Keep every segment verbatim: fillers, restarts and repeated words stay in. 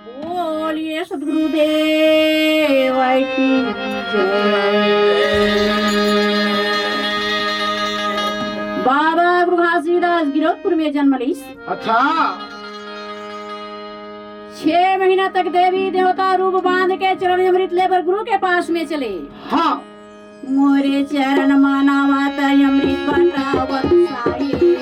बोलिए सतगुरुदेव की जय। बाबा गुरु घासीदास गिरौदपुर में जन्म लीस। अच्छा। छह महीना तक देवी देवता रूप बांध के चरण अमृत लेबर गुरु के पास में चले। हाँ। मोरे चरण मानवत अमृत बटावत साई।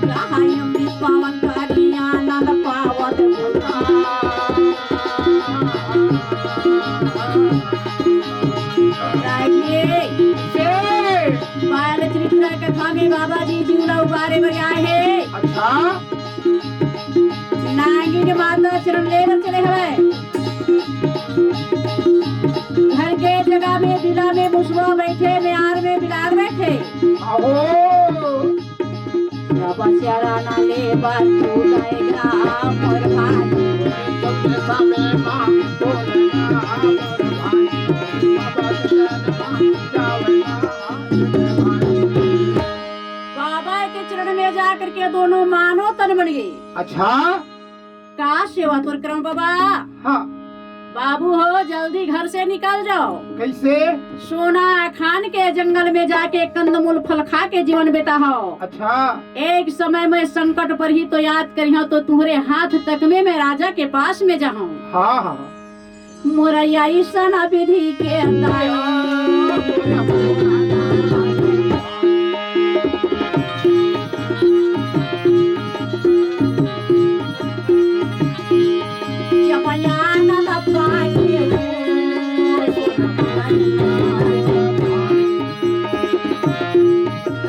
जहाँ अमृत पावन करी आनंद पावत होता। राइए। से। बाल चरित्र कथा में बाबा जी जीव ला उबारे बर आए हे। अच्छा। नागिन माता चरण ले बर चले हवय। घर के जगह में बिला में मुसवा बैठे, मेयार में बिलार बैठे। अहो। बाबा चरण ले बर तू जाएगा मोर भाई। बाबा के चरण में जा करके दोनों मानो तन बन गए। अच्छा। का सेवा तोर करम बाबा? हाँ। बाबू हो, जल्दी घर से निकल जाओ। कैसे? सोना खान के जंगल में जाके कंदमूल फल खा के जीवन बिताओ। अच्छा। एक समय में संकट परही तो याद करिहो, तो तुम्हरे हाथ तक में मैं राजा के पास में जाऊं। हाँ, हाँ। मोरा अइसन विधि के दया। जब आनंद पाके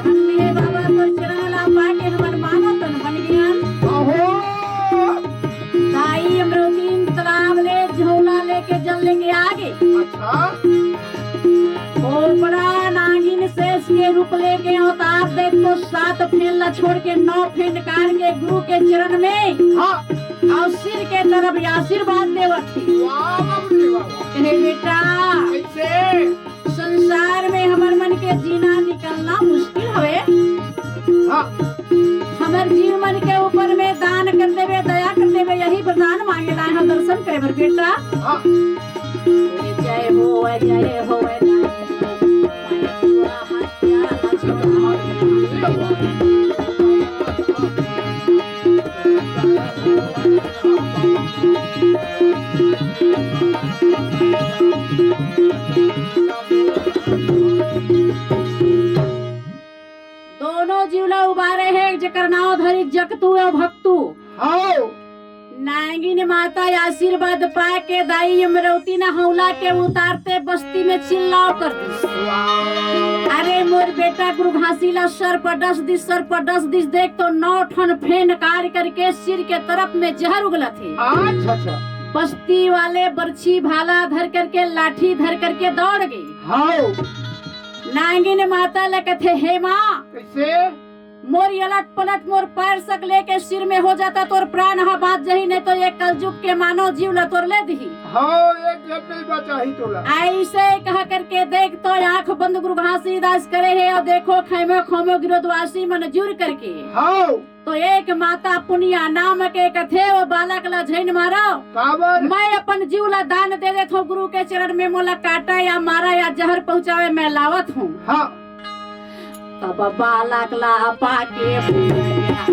धन्य बाबा तोर चरण ला पाके हमर मानो तन बन गया। अहो। दाई अमरौतीन तालाब ले झोला लेके जल लेके आ गे। अच्छा। ओ बड़ा नागिन शेष के रूप लेके अवतार दे तो सात फेन ला छोड़ के नौ फेन काट के गुरु के चरण में हाँ। और सिर के तरफ आशीर्वाद देवत थी। वाह, वाह, वाह, वाह। कहे, "बेटा, कैसे? संसार में हमर मन के जीना निकलना मुश्किल हवे। हाँ। हमर जीव मन के ऊपर में दान कर देवे, दया कर देवे, यही वरदान मांगे लाए हैं दर्शन करे बर बेटा।" हाँ। जय हो, जय हो, जय हो। दोनों जीव ला उबारे हे, जेकर नाव धरी जकतू अउ भक्तू। हव। नागिन माता आशीर्वाद पाके दाई अमरौती न हौला के उतारते बस्ती में चिल्लाव कर दिस। वाह। अरे मोर बेटा गुरु घासी ला सर्प डस दिस, सर्प डस दिस, देख तो नौ ठन फेन काढ़ करके सिर के तरफ में जहर उगलत हे। अच्छा, अच्छा। बस्ती वाले बरछी भाला धर करके, लाठी धर करके दौड़ गे। हव। नागिन माता ला कथे, "हे माँ, कैसे? मोर ये अलट पलट मोर पैर सक लेके सिर में हो जाता, तोर प्राण ह बाच जही, नहीं तो ये कलजुग के मानव जीव ला तोर ले दिही।" हव, एक जन नहीं बचाही तोला। ऐसे कह करके देख तो आंख बंद गुरु घासीदास करे हे अउ देखो खेमे खोमे गिरोदवासी मन जुर करके। हव। तो एक माता पुनिया नाम के कथे, "ओ बालक ला झैन मारो।" काबर? "मैं अपन जीव ला दान दे देत हूँ गुरु के चरण में, मोला काटा या मारा या जहर पहुँचावे, मैं लावत हूँ।" हाँ। तब बालक ला पाके पुनिया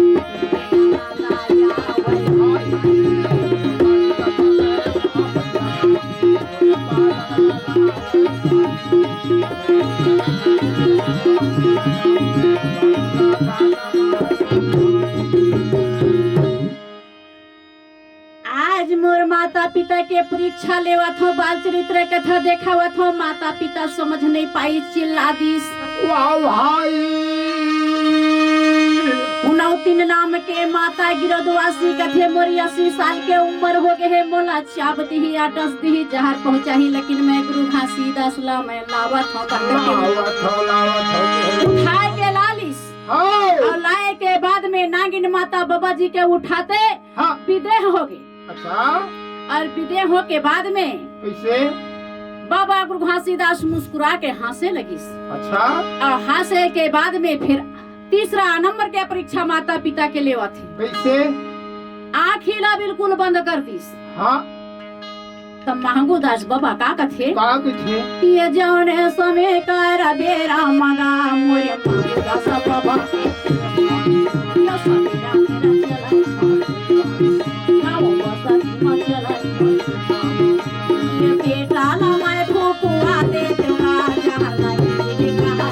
आज मोर माता पिता के परीक्षा लेवत हव, बाल चरित्र कथा देखावत हव, माता पिता समझ नहीं पाई, चिल्ला दिस। वाह भाई। उनौतिन नाम के माता गिरोदवासी कथे, "मोर अस्सी साल के उम्र हो गे हे, मोला चाप दिही, आटस दिही, जहर पहुंचाही, लेकिन मैं गुरु घासीदास ला मैं लावत हव," कह के लावत हव, लावत हव। उठाए के लालिस। हाँ। अउ लाए के बाद में नागिन माता बाबा जी के उठाते हाँ। बिदेह हो गे। अच्छा। अउ बिदेह हो के बाद में कैसे? बाबा गुरु घासीदास मुस्कुरा के हाँसे लगिस। अच्छा। अउ हाँसे के बाद में फिर तीसरा नंबर के परीक्षा माता पिता के लेवत हे। कइसे? आँखी ला बिल्कुल बंद कर दिस। हाँ। त महंगू दास बाबा का कथे? का कथे? ये जौने समय कर बेरा मगा मोरे महंगू दास बाबा। ये सबेरा मेरा चला, गाँव बसत में चला। ये बेटा ला मैं फुकवा दे तेरा जहर लगी कहा।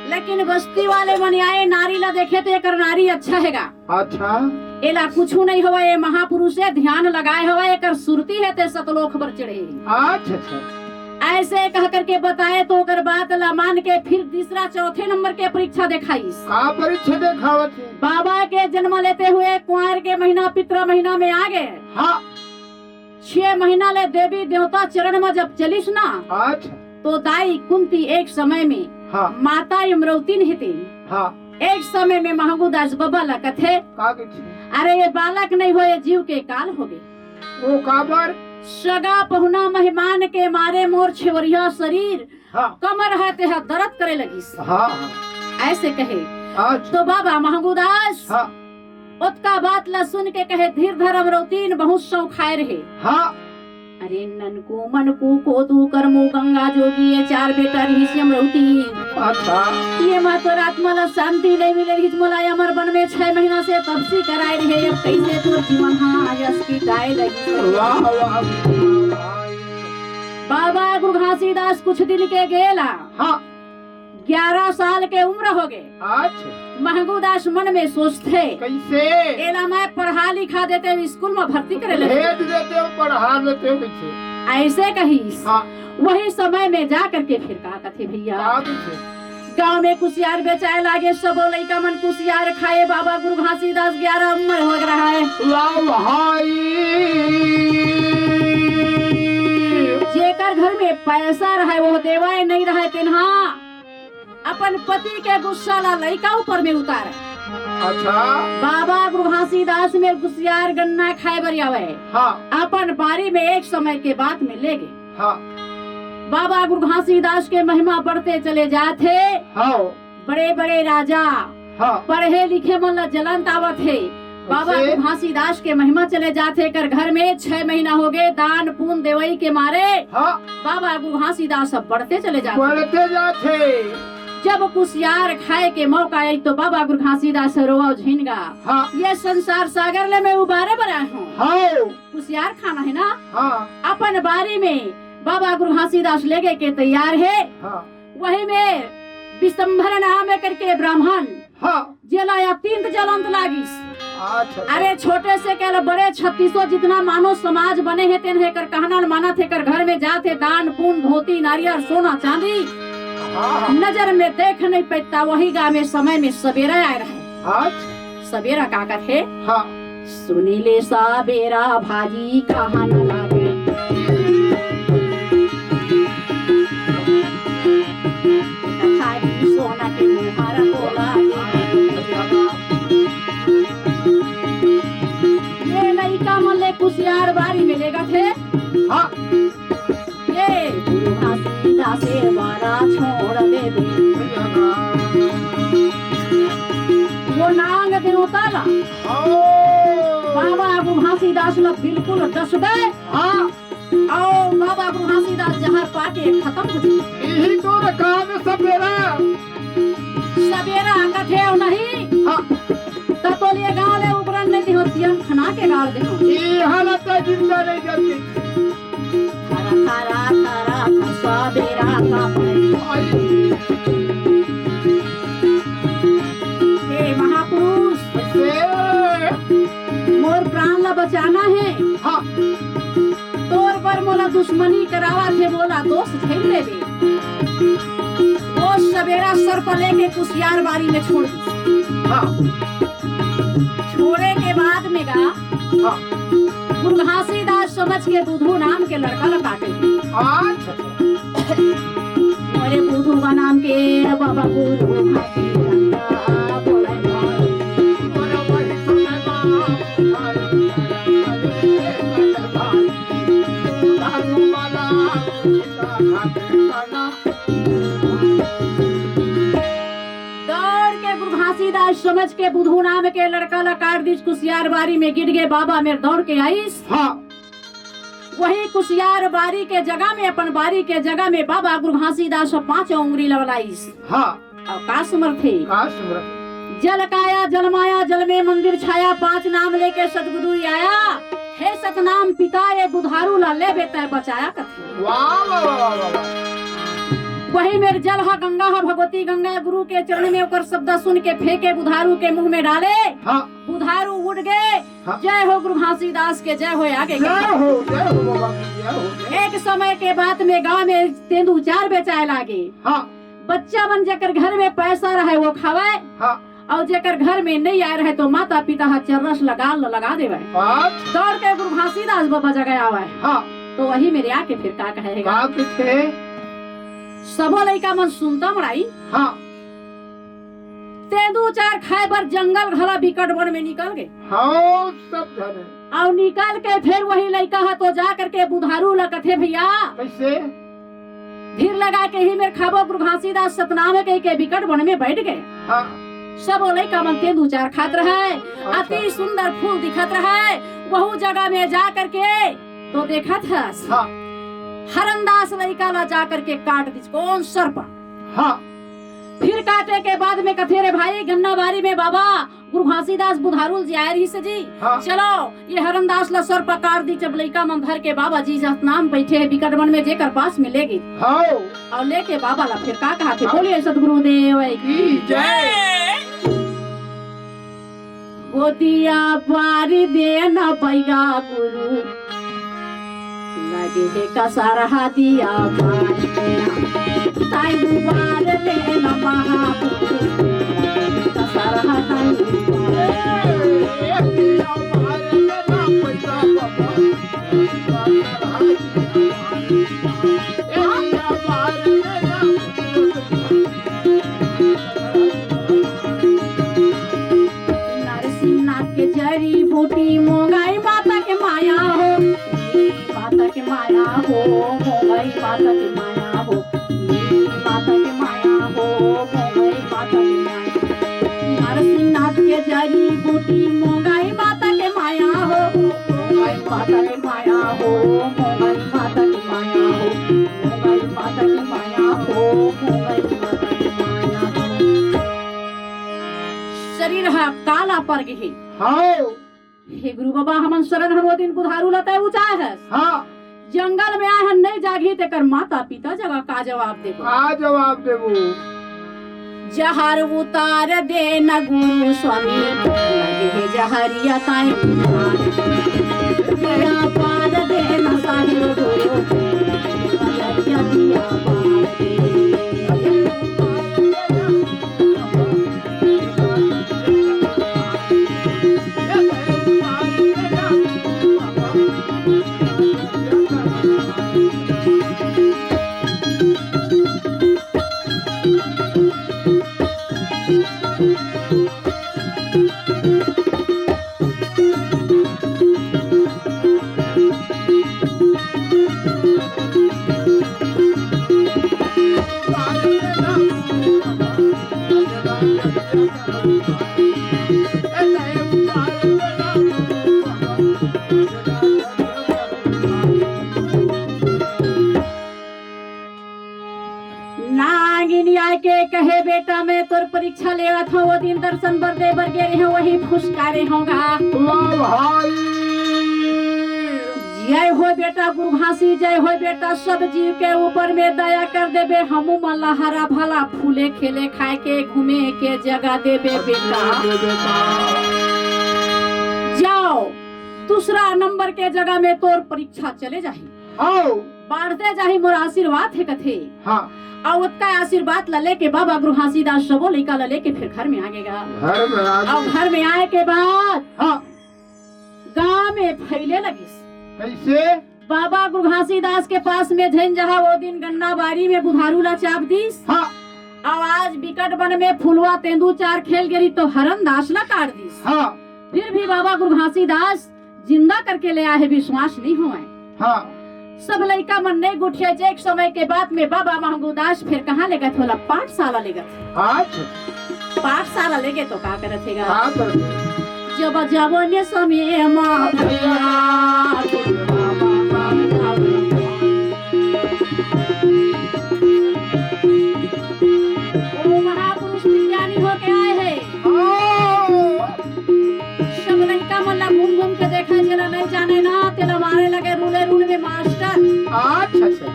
लेकिन बस्ती वाले मन आए, नारी ला देखे त एकर नारी अच्छा हे गा। अच्छा। एला कुछु नहीं होवय, ये महापुरुष हे, ध्यान लगाए होवय, एकर सुरती हे ते सतलोक पर चढ़े। अच्छा, अच्छा। ऐसे कह करके बताए तो ओकर बात ला मान के फिर तीसरा चौथे नंबर के परीक्षा देखाइस। का परीक्षा देखावत हे? बाबा के जन्म लेते हुए कुंवार के महीना पितरा महीना में आ गे। हाँ। छह महीना ले देवी देवता चरण में जब चलिस ना, अच्छा। तो दाई कुंती एक समय में हाँ। माता यमरौतिन हे तेन। हाँ। एक समय में महंगू दास बबा ला कथे, का कथे? अरे ये बालक नहीं हो, ये जीव के काल होगे। ओ काबर? सगा पहुना मेहमान के मारे मोर छेवरिया शरीर हाँ। कमर हे तेहा दरद करे लगिस। हाँ, हाँ। ऐसे कहे। अच्छा। तो बाबा महंगू दास हाँ। ओतका बात ला सुन के कहे, धीर धर अमरौतीन, बहुत शौक खाए रहे। हाँ। अरे ननकू मनकू कोदू करमू गंगा जोगी, ये चार बेटा रहिस अमरौतीन। अच्छा। ये मा तोर आत्मा ला शांति नहीं मिले रहिस, मोला अमर वन में छह महीना से तपसी कराए रहे, अब कैसे तोर जीवन हाँ यस की जाए लगी। वाह, वाह। बाबा गुरु घासीदास कुछ दिन के गेला। हाँ। ग्यारह साल के उम्र होगे। अच्छा। महंगू दास मन में सोचथे, कैसे? एला मैं पढ़ा लिखा देते, स्कूल में भर्ती करे लेते। भेज देते हो, पढ़ा लेते हो, कैसे? ऐसे कहिस। हाँ। वही समय में जा करके फिर का कथे भैया? का कथे? गांव में कुसियार बेचाए लागे, सबो लइका मन कुसियार खाए, बाबा गुरु घासीदास ग्यारह उम्र हो रहा है। वाह भाई। जेकर घर में पैसा रहे, वो देवाए नहीं रहे, तेन हा अपन पति के गुस्सा ला लइका ऊपर में उतारे। अच्छा। बाबा गुरु घासीदास में कुसियार गन्ना खाए बर आवे। हाँ। अपन बारी में एक समय के बात में ले गे। हाँ। बाबा गुरु घासीदास के महिमा बढ़ते चले जात हे। हाँ। बड़े बड़े राजा, हाँ। पढ़े लिखे मन ला जलन आवत हे। बाबा गुरु घासीदास के महिमा चले जात हे, कर घर में छह महीना होगे दान पुण्य देवई के मारे। हाँ। बाबा गुरु घासीदास अब बढ़ते चले जात हे। बढ़ते जात हे। जब कुसियार खाए के मौका आई तो बाबा गुरु घासीदास रोवा झिनगा। हाँ। ये संसार सागर ले मैं उबारे बर आए हूँ। हाँ। कुसियार खाना है ना? हाँ। अपन बारी में बाबा गुरु घासीदास लेगे के तैयार हे। हाँ। वही में विश्वम्भर नाम करके ब्राह्मण हाँ। जेला अत्यंत जलंत लागिस। अच्छा। अरे छोटे से कह ले बड़े छत्तीसों जितना मानव समाज बने हे तेन हे कर कहना ल मानत हे, कर घर में जात हे दान पुण्य धोती नारियर सोना चांदी। हाँ। नजर में देख नहीं पैता, वही गाँव में समय में सबेरा आए रहे। अच्छा। सबेरा का कथे? हाँ। सुनी ले सबेरा भाजी कहाँ न लागे। खाली सोना के मुहार बोला। ये लइका मन ले कुसियार बारी में लेगथे। हाँ। ये गुरु घासीदास से बरा छोड़ देबे। वो नांग देवता ला। हाँ। बाबा गुरु घासीदास ला बिल्कुल डस दे। हाँ। अउ बाबा गुरु घासीदास जहर पाके खतम हो जाए। यही तो रकाम सबेरा। सबेरा कथे अउ नहीं। हाँ। त तोलिए गाँव ले उबरन नहीं दिहो, तियन खना के गाड़ देहो। ये हालत है जिंदा नहीं जाती। थरा, थरा, थरा, थरा, सबेरा का पाई। आई। हे महापुरुष। से। मोर प्राण ला बचाना है। हाँ। तोर बर मोला दुश्मनी करावत हे, मोला दोष झेल लेबे। वो सबेरा सर्प लेके कुसियार बारी में छोड़ दिस। हाँ। छोड़े के बाद में गा हाँ। गुरु घासीदास समझ के बुधू नाम के लड़का ला काटे। अच्छा। अरे बुधू बा ए बाबा गुरु घासीदास बोले भाई। दौड़ के गुरु घासीदास समझ के बुधू नाम के लड़का ला काट दिस, कुसियार बारी में गिर गे। बाबा मेर दौड़ के आइस। हाँ। वही कुसियार बारी के जगह में, अपन बारी के जगह में बाबा गुरु घासीदास पांच उंगली लवलाइस। हाँ। अउ का सुमरथे? का सुमरथे? जल काया जल माया, जल में मंदिर छाया, पांच नाम लेके सतगुरु आया। हे सतनाम पिता, ये बुधारू ला लेबे तैं बचाया कथे। वाह, वाह, वाह, वाह, वाह। वही मेर जल हा गंगा हा, भगवती गंगा गुरु के चरण में ओकर शब्द सुन के फेंके, बुधारू के मुंह में डाले। हाँ। बुधारू उठ गे। हाँ। जय हो गुरु घासीदास के, जय हो आगे के। जय हो, जय हो बाबा की, जय हो, जय हो। एक समय के बात में गांव में तेंदू चार बेचाए लागे। हाँ। बच्चा मन जेकर घर में पैसा रहे वो खावे। हाँ। अउ जेकर घर में नहीं आए रहे तो माता पिता हा चर्रस लगा ल-, लगा देवे। हाँ। दौड़ के गुरु घासीदास बाबा जगह आवे। हाँ। तो वही मेर आके फिर का कहे हे गा? का कथे? सबो लइका मन सुनता मड़ाई। हाँ। तेंदू चार खाए बर जंगल घला बिकट बन में निकल गे। हाँ, सब झने। अउ निकल के फिर वही लइका हा तो जा करके बुधारू ला कथे, भैया। कइसे? धीर लगा के ही मेर खाबो। गुरु घासीदास सतनाम कहि के बिकट बन में बैठ गे। हाँ। सबो लइका मन तेंदू चार खात रहे, अच्छा। अति सुंदर फूल दिखत रहे। वहू जगह में जा करके तो देखत हस। हाँ। हरनदास लइका ला जा करके काट दिस। कौन? सरपा। हाँ। फिर काटे के बाद में कथे, रे भाई, गन्ना बारी में बाबा गुरु घासीदास बुधारू ल जियाए रहिस जी। हाँ। चलो, ये हरनदास ला सरपा काट दिस। जब लइका मन धर के बाबा जी सतनाम बैठे हे बिकट बन में, जेकर पास में ले गे। हाँ। अउ लेके बाबा ला फिर का कहाथे? हाँ। बोलिए सतगुरुदेव की जय। गोदिया बार देना बैगा गुरु, लगे हे कसरहा दिया बार देना, ताई बार देना महागुरु, कसरहा ताई बार। नरसिंहनाथ के जड़ी बूटी, मोंगाई माता के माया हो, माता के माया हो, मोंगाई माता के माया हो, माता के माया हो, मोंगाई माता के माया। नरसिंहनाथ के जड़ी बूटी, मोंगाई माता के माया हो, मोंगाई माता के माया हो, मोंगाई माता के माया हो, मोंगाई माता के माया हो, मोंगाई माता के माया हो। शरीर हा काला पर गे हे। हाँ। हे गुरु बाबा, हमन शरण हन, वो दिन बुधारू ला तैं उचाय हस। हाँ। जंगल में आए हन, नहीं जागही तेकर माता पिता जगह का जवाब देबो? का जवाब देबो? जहर उतार देना गुरु स्वामी, लगे हे जहरिया ताई उतार। दया पार देना साहिब गुरु, जहरिया दिया पार। नागिन आके कहे, "बेटा, मैं तोर परीक्षा लेवत हंव, वो दिन दर्शन बर दे बर गे रहेंव, वही फुसकारे हंव गा।" वाह भाई। जय हो बेटा गुरु घासी, जय हो बेटा, सब जीव के ऊपर में दया कर देबे, हमू मन ला हरा भला फूले खेले खाए के घूमे के जगह देबे बेटा। दे बेटा। जाओ, दूसरा नंबर के जगह में तोर परीक्षा चले जाही। आओ। बाढ़ते जाही मोर आशीर्वाद हे कथे। हाँ। अउ ओतका आशीर्वाद ला लेके बाबा गुरु घासीदास सबो लइका ला लेके फिर घर में आ गे गा। घर में आ अउ गे। घर में आए के बाद हाँ। गांव में फैले लगिस। कइसे? बाबा गुरु घासीदास के पास में झन जहा, वो दिन गन्ना बारी में बुधारू ला चाप दिस। हाँ। अउ आज बिकट बन में फुलवा तेंदू चार खेल गे रहिस तो हरन दास ला काट दिस। हाँ। फिर भी बाबा गुरु घासीदास जिंदा करके ले आए हे, विश्वास नहीं होवय। हाँ। सब लइका मन नहीं गोठियाय, जे एक समय के बाद में बाबा महंगू दास फिर कहाँ लेगत हे ओला, पाठशाला लेगत हे। अच्छा। पाठशाला लेगे तो का करत हे गा? का करत हे? जब जाबो ने समय मा भैया, वो महापुरुष विज्ञानी होके आए हे। हाँ। सब लइका मन ला घूम घूम के देखय, जेला नहीं जाने ना, तेला मारे लगे रूले रूल में मास्टर। अच्छा, अच्छा।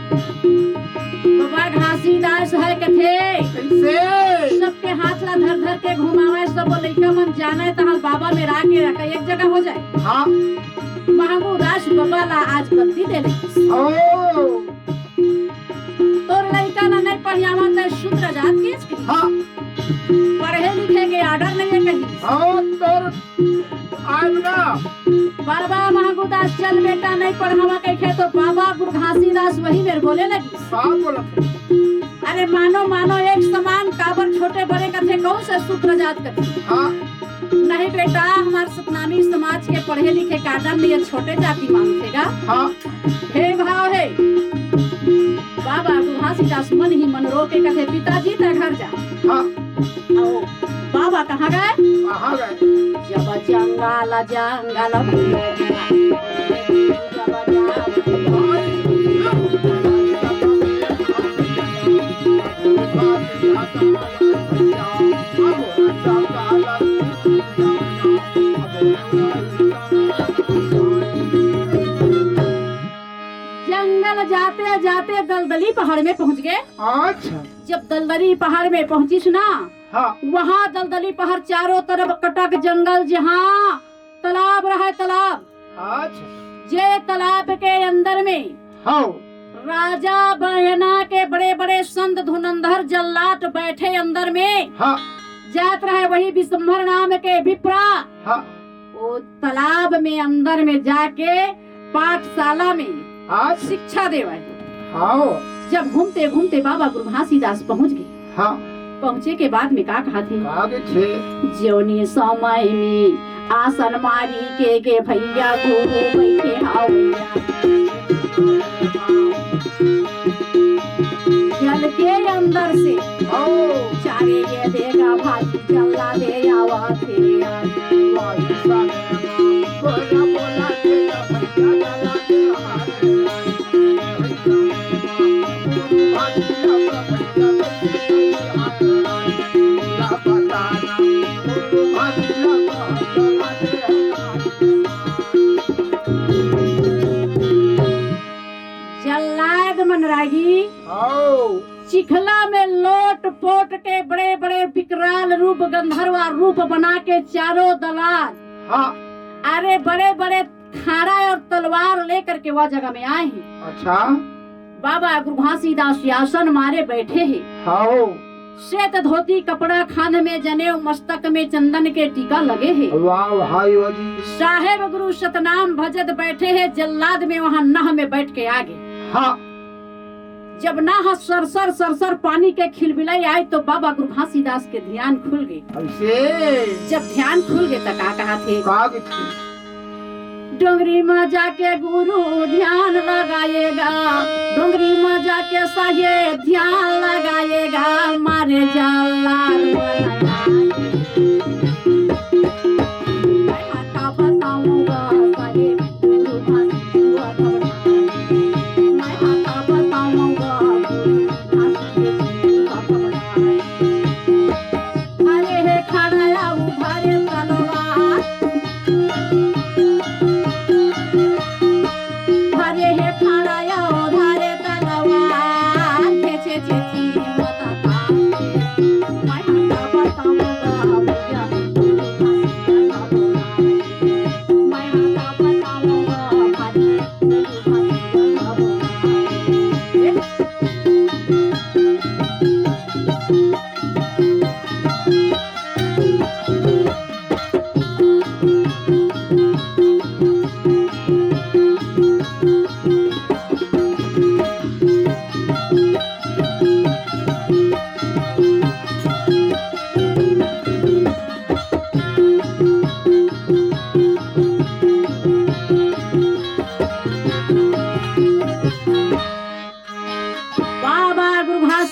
बाबा घासीदास हे कथे। कैसे? सबके हाथ ला धर धर के घुमावय, सब लइका मन जानय, तहाँ बाबा मेरा के रखे, एक जगह हो जाय। हाँ। महंगू दास बाबा ला आज गद्दी दे दे। ओ। तोर लइका ला नहीं पढ़ियावत हे, शूद्र जात के इसकी। हाँ। पढ़े लिखे के order नहीं हे कहीं। हाँ, तोर आज ना। बाबा महंगू दास, चल बेटा, नहीं पढ़ावा कहिथे तो बाबा गुरु घासीदास वही मेर बोले लगिस। का बोलत हे? अरे मानो, मानो एक समान, काबर छोटे बड़े कथे, कौन से शूद्र जात कथे? हाँ। नहीं बेटा, हमार सतनामी समाज के पढ़े लिखे के order नहीं हे, छोटे जाति मानथे गा। हाँ। हे भाव हे। बाबा गुरु घासीदास मन ही मन रो के कथे, "पिताजी, तैं घर जा।" हाँ। अउ बाबा कहाँ गए? कहाँ गए? जब जंगल, जंगल, जब जंगल। जंगल जाते जाते दलदली पहाड़ में पहुंच गए। अच्छा। जब दलदली पहाड़ में पहुंचिस ना, हाँ। वहाँ दलदली पहाड़ चारों तरफ कटक जंगल, जहाँ तालाब रहे, तालाब। अच्छा। जे तालाब के अंदर में हाँ। राजा बयना के बड़े बड़े संत धुरंधर जल्लाद बैठे अंदर में। हाँ। जात रहे वही विश्वम्भर नाम के विप्रा। हाँ। वो तालाब में अंदर में जाके पाठशाला में हाँ। शिक्षा देवय। हाँ। जब घूमते घूमते बाबा गुरु घासीदास पहुंच गए। हाँ। पहुंचे के बाद में का कहाथे? का कहिथे? "जेवनी समय में आसन मारी के, के भैया गुरु बैठे हावैया।" जल के अंदर से हाँ। चारे ये देगा भाई, जल्ला दे आवा थे। जल्लाद मन रागी। आओ। चिखला में लोट पोट के बड़े बड़े विकराल रूप, गंधर्वा रूप बना के चारों दलाल। हाँ। अरे बड़े बड़े खाड़ा और तलवार लेकर के वह जगह में आए हैं। अच्छा। बाबा गुरु घासीदास आसन मारे बैठे हैं। हाँ। श्वेत धोती कपड़ा, खान में जनेऊ, मस्तक में चंदन के टीका लगे है। वाह भाई, वाह जी। साहेब गुरु सतनाम भजत बैठे हैं, जल्लाद में वहाँ नह में बैठ के आगे। हाँ। जब नह सरसर सरसर पानी के खिलबिलाई आए तो बाबा गुरु घासीदास के ध्यान खुल गए। ऐसे? जब ध्यान खुल गए तो का कहाथे? का कहिथे? डोंगरी मा जाके गुरु ध्यान लगाएगा, डोंगरी मा जाके साहेब ध्यान लगाएगा, मारे जल्लाद मन आए। मैं का बताऊंगा साहेब, गुरु घासीदास घबराए। मैं का बताऊंगा गुरु घासीदास घबराए। धरे हे खाड़ा अउ धरे तलवार। धरे हे खाड़ा अउ धरे तलवार। छे, छे, छे, छे।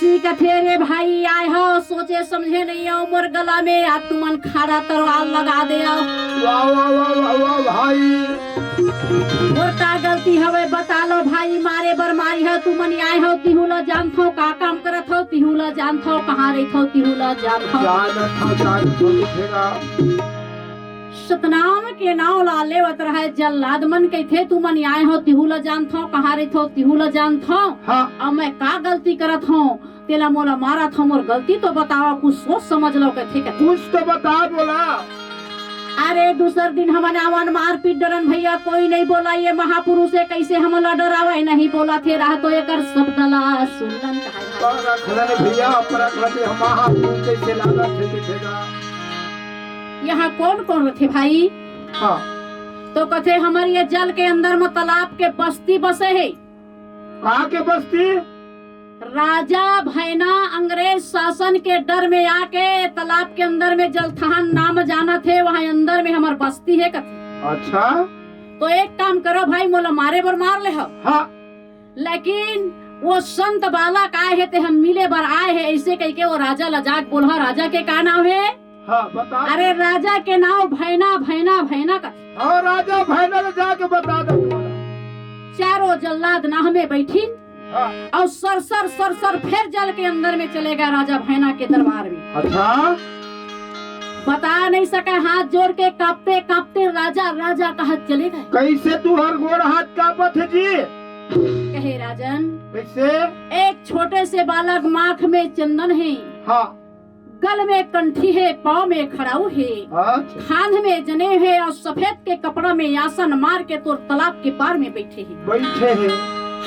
कथे, "रे भाई, आय हो, सोचे समझे नहीं हो, मोर गला में आज तुमन खाड़ा तरवार लगा दे हो।" वाह, वाह, वाह, वाह, वाह, भाई। मोर का गलती हवे, बता लो भाई, मारे बर मारी हो तुमन, आय हो, तिहू ला जानथो, का काम करत हो, तिहू ला जानथो, कहाँ रहिथो, तिहू ला जानथो। जानत हो, जानत हो, दिखेगा। सतनाम के नाव ला लेवत रहय, जल्लाद मन कहिथे, "तुमन आय हो, तिहू ला जानथो, कहाँ रहिथो, तिहू ला जानथो।" हाँ। अब मैं का गलती करत हूँ, तेला मोला मारत हो, मोर गलती तो बतावा, कुछ सोच समझ लो, कथे, कथे। कुछ तो बता बोला। अरे, दूसर दिन हमन आवन, मारपीट डरन भैया, कोई नहीं बोला, ये महापुरुष है, कैसे हमन ला डरावे, नहीं बोला थे, रहा तो एकर शब्द ला सुनन कहा। परख ले भैया, परख ले, हम महापुरुष कैसे लागत है, दिखेगा। यहाँ कौन कौन रथे भाई? हाँ। तो कथे, "हमर ये जल के अंदर में तालाब के बस्ती बसे है।" कहाँ के बस्ती? राजा भैना अंग्रेज शासन के डर में आके तालाब के अंदर में जलथान नाम जानत हे, वहाँ अंदर में हमर बस्ती है कथे। अच्छा। तो एक काम करो भाई, मोला मारे बर मार ले हो। हाँ। लेकिन वो संत बालक आए हे, ते हम मिले बर आए हे, ऐसे कह के वो राजा ला जाके बोलहा। राजा के का नाम है? हाँ, बता। अरे, राजा के नाव भैना, भैना, भैना का। हाँ, राजा भैना के जाके बता दे तुम्हारा। चारों जल्लाद नाह में बैठिन। हाँ। और सर सर सर सर फिर जल के अंदर में चले गए राजा भैना के दरबार में। अच्छा। बता नहीं सके, हाथ जोड़ के कांपते कांपते राजा, राजा कहत चले गए। कैसे तुहर गोड़ हाथ कांपत है जी? कहे, "राजन, कैसे?" एक छोटे से बालक माख में चंदन है। हाँ। गल में कंठी है, पाँव में खड़ाऊ है, अच्छा। खांध में जनेव है और सफेद के कपड़ा में आसन मार के तोर तालाब के पार में बैठे है। बैठे है।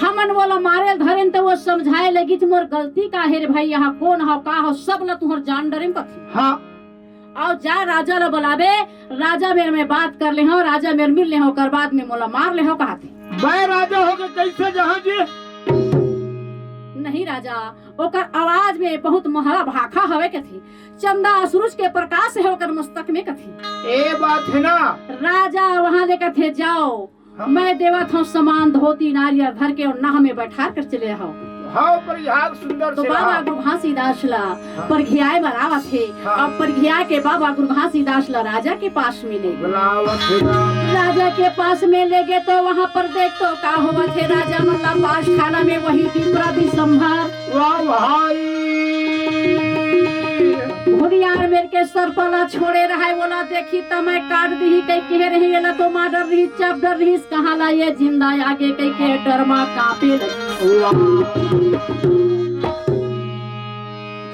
हमन वोला मारे धरेन त वो समझाए लगिस, "मोर गलती का हे रे भाई, यहाँ कौन हो, का हो, सब ला तुहर जान डरेन कथे।" हाँ। और जा राजा ला बुलावे, राजा मेर में बात कर ले हो, राजा मेर मिल ले हो, ओकर बाद में मोला मार ले हो, कहा थे। मैं राजा होके कैसे जहाँ जी? नहीं राजा, ओकर आवाज में बहुत महरा भाखा हवे कथे। चंदा सूरज के प्रकाश हे ओकर मस्तक में कथे। ए बात है ना। राजा वहाँ ले कथे, "जाओ, हाँ। मैं देवत हूँ सामान, धोती नारियल धर के और नाह में बैठा कर चले आओ।" हाँ, पर यहाँ सुंदर तो से बाबा हाँ। गुरु घासीदास ला हाँ। परघियाए बर आवत हे। हाँ। अब परघिया के बाबा गुरु घासीदास ला राजा के पास में ले गए। बुलावत हे ना। राजा के पास में ले गए तो वहाँ पर देख तो का होवत हे, राजा मन ला पास खाना में वही विप्रा विशंभर। वाह भाई। भुनियार मेर के सर्प ला छोड़े रहय, वोला देखिस त मैं काट दिही कहि के रही, एला तो मार डर रही, चाप डर रही, कहाँ ला ये जिंदा आगे कहि के डर मा कांपे लगी। वाह।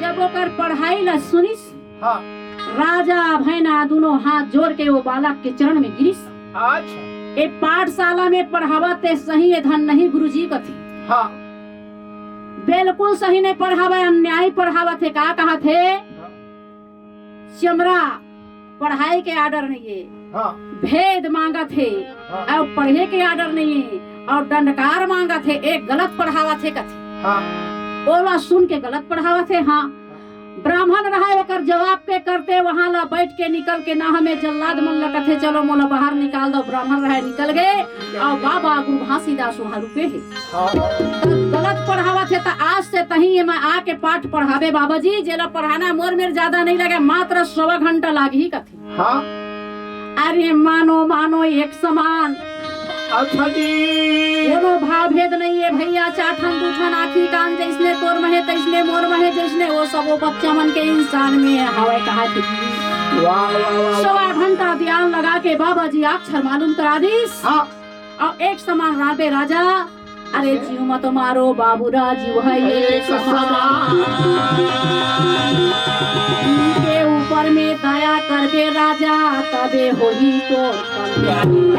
जब ओकर पढ़ाई ला सुनिस, हाँ। राजा भैना दोनों हाथ जोड़ के वो बालक के चरण में गिरिस। अच्छा। ए पाठशाला में पढ़ावत हे सही, ए धन नहीं गुरुजी कथे। हाँ। बिल्कुल सही नहीं पढ़ावे, अन्याय पढ़ावत हे। का कहत हे? हाँ। चमरा पढ़ाई के order नहीं है, हाँ। भेद मांगत हे, हाँ। और पढ़े के order नहीं है, और डंडकार मांगत हे, एक गलत पढ़ावत हे कथे। हाँ। ओला सुन के गलत पढ़ावत हे, हाँ। ब्राह्मण रहय, ओकर जवाब के करते वहां ला बैठ के निकल के नाह में जल्लाद मन ला कथे, "चलो मोला बाहर निकाल दो।" ब्राह्मण रहय, निकल गए। और बाबा गुरु घासीदास वहां रुके हे। हाँ। त गलत पढ़ावत हे, त आज से तही एमा आके पाठ पढ़ाबे बाबा जी, जेला पढ़ाना मोर मेर ज्यादा नहीं लगे, मात्र सवा घंटा लागही कथे। हाँ। अरे मानो मानो एक समान। अच्छा जी। कोनो भाव भेद नहीं है भैया, चार ठन दू ठन आँखी कान जैसने तोर में हे तैसने मोर में हे जैसने, वो सब वो बच्चा मन के इंसान में हवय कहा थी। वाह, वाह, वाह, वाह। सवा घंटा ध्यान लगा के बाबा जी अक्षर मालूम करा दिस। हाँ। और एक समान राबे राजा, अरे जीव मत मारो बाबूरा, जीव है एक समान। इनके ऊपर में दया करबे राजा, तबे होही तो कल्याण।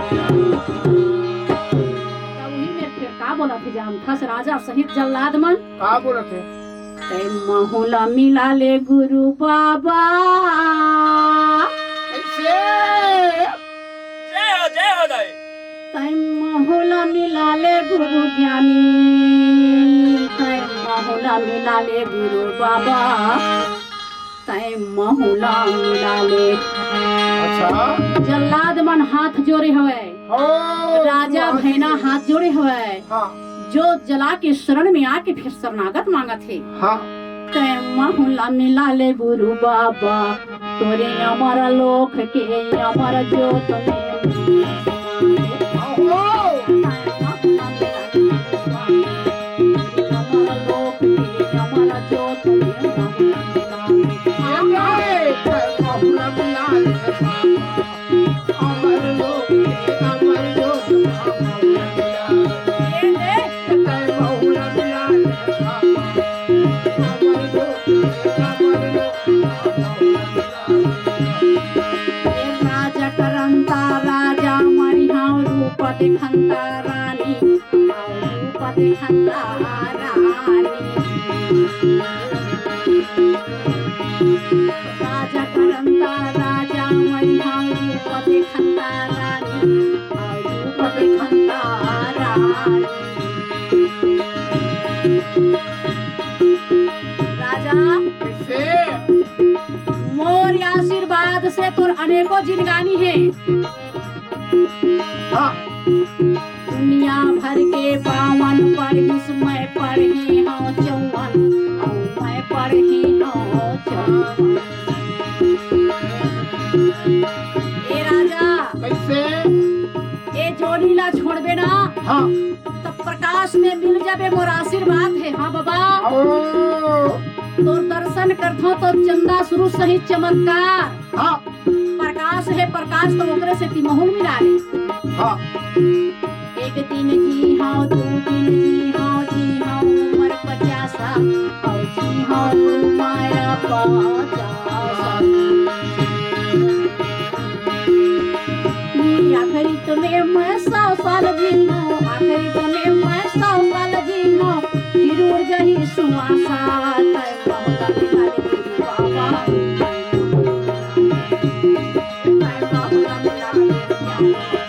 तब वही में फिर का बोलत हे जानथस राजा सहित जल्लाद मन? का बोलत हे? "तै महू ला मिला ले गुरु बाबा।" कैसे? जय हो, जय हो दाई। "तै महू ला मिला ले गुरु ज्ञानी, तै महू ला मिला ले गुरु बाबा, तै महू ला मिला ले।" अच्छा। जल्लाद मन हाथ जोड़े हवय। हो, राजा भैना हाथ जोड़े हवय। हाँ। जोत जला के शरण में आके फिर शरणागत मांगत हे। हाँ। तै महू ला मिला ले गुरु बाबा, तोरे अमर लोक के अमर जोत में। अहो। तै महू ला मिला ले गुरु बाबा, तोरे अमर लोक के अमर जोत में महू ला मिला ले। ए, तै महू ला मिला ले बाबा। अमर लोक के अमर जोत में। ए, ए। तै महू ला मिला ले बाबा। अमर जोत के अमर जोत में। ए राजा करंता राजा मरिहाव रूप देखंता रानी, रूप देखंता रानी। राजा करंता राजा मरिहाव रूप देखंता रानी, रूप देखंता रानी। राजा, कैसे? मोर आशीर्वाद से तोर अनेकों जिनगानी हे। हाँ। दुनिया भर के बावन पढ़िस, मैं पढ़े हौं चौवन, अउ मैं पढ़े हौं चौवन। ए राजा, कैसे? ए जोड़ी ला छोड़बे ना, हाँ। त प्रकाश में मिल जाबे, मोर आशीर्वाद हे। हाँ बाबा। ओ। तोर दर्शन करथौं त चंदा सुरू सही चमत्कार। हाँ। प्रकाश हे, प्रकाश त ओकरे सेती महू ल मिला ले। हाँ। एक दिन जी हौं, दू दिन जी हौं, जी हौं उमर पचास, अउ जी हौं माया पचास। आखिरी तो में मैं सौ साल जी हौं, आखिरी तो में मैं सौ साल जी हौं, फिर उड़ जाही सुवासा। तै महू ला मिला ले गुरु बाबा, तै महू ला मिला ले।